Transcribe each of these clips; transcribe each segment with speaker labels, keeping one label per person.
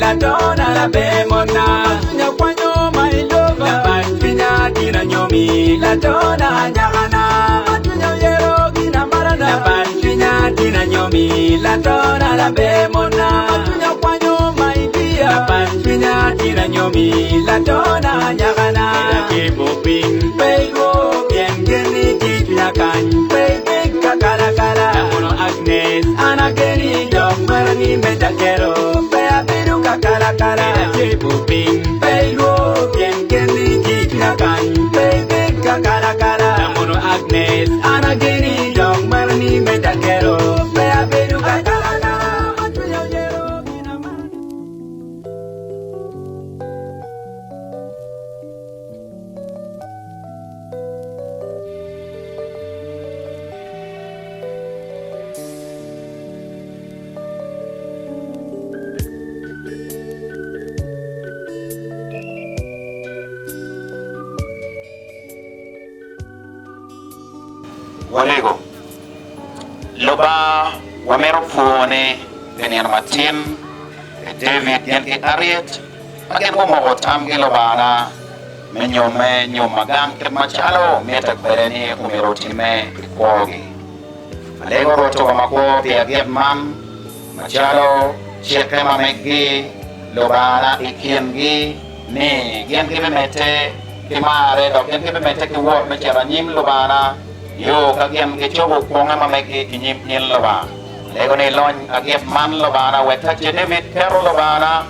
Speaker 1: latona laber monna. Cwinya kwanyo ma iloba. Laban cwinya tin anyomi latona anyakana. Cwinya oyero gin amarana. Laban cwinya tin anyomi latona laber monna. Cwinya kwanyo ma idiya. Laban cwinya tin anyomi latona anyakana. Akebo piny pe ilwor pien genni tye i cwinya kany pe ibed ka kalakala. Lamono Agnes an ageni dok marani medda kero pe abedo ka kalakala. Akebo piny pe ilwor pien genni tye i cwinya kany pe ibed ka kalakala. Lamono Agnes an ageni dok marani medda kero pe abedo ka kalakala.
Speaker 2: Walego. Lubanga, wamito pwone pi nino matin pi David gin ki Harriet ma gin gumoko tamgi Lubangana me nyomme nyom ma gang kit macalo mitte kwede ni omyero otimme i kwogi. Alego Rwot wa makwo pi agit man macalo cikke ma meggi Lubangana i kingi ni gin gibimedde ki marre dok gin gibimedde ki wot me cito anyim Lubangana yo ka gin gicobo kwonge ma meggi i nyim in Lubanga. Alego ni ilony agit man Lubangana wek ka ce David keto Lubangana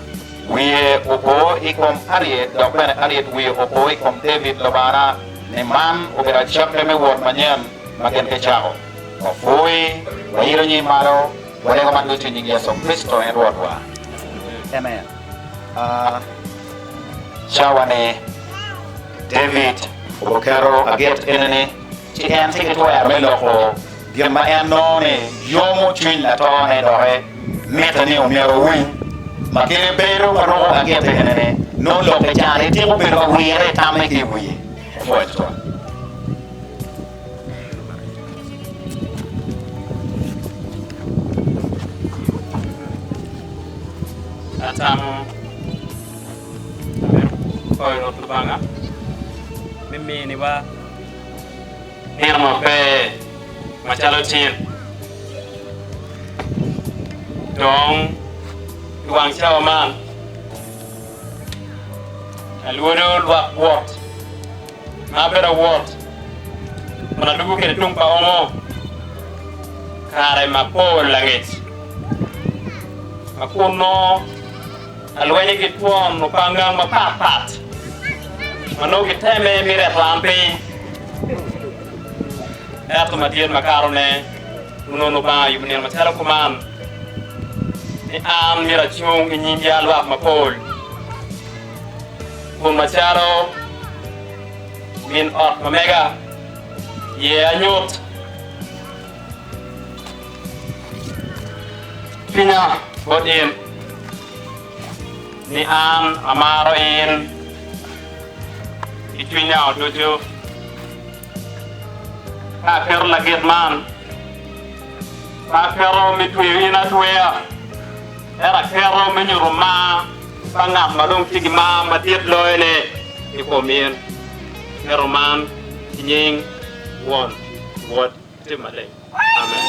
Speaker 2: Wiye opo i kom Ariet, dok bene Ariet wiye opo i kom David Lubangana, ni man obedo acakki me wot manyen ma gin gicako. Wapwoyi, wailo nyim malo, walego man ducu i nying Yecu Kricito en Rwotwa. Amen. Cawa-ni, David oketo agit eni-ni, ci en tye ki twero me loko gin ma en nongo ni yomo cwiny latone doki mitte ni omyero owiny ma kite bedo ma ruko agite ene ni nongo lok i cani tiko bedo ka wire i tamme ki i wiye. Opwoyo tutwal.
Speaker 3: Atamo amito koyo Rwot Lubanga me miniwa Nino maber macalo tin dong i wang cawa man, alwodo lwak wot ma abedo awot kun alubo kwede tung pa Omo kare mapol langec ma kun nongo alwenyo ki twon opangang mapat pat ma nongo giteme me reto an piny. Ento madit makatone, onongo Lubanga oyubo nino macalo kuman, ni an myero acung i nyim ya lwak mapol, kun macalo min ot ma mega, ye anyut cwinya bot in, ni an amaro in. Ki cwinya ducu, ka aketo lagit man, pe aketo me tweyo in atweya, ento aketo me nyuto mar pa ngat ma dong tye ki mar madit loyone i kom in. Aketo man i nying Won, Wod, ki Cwiny Maleng. Amen.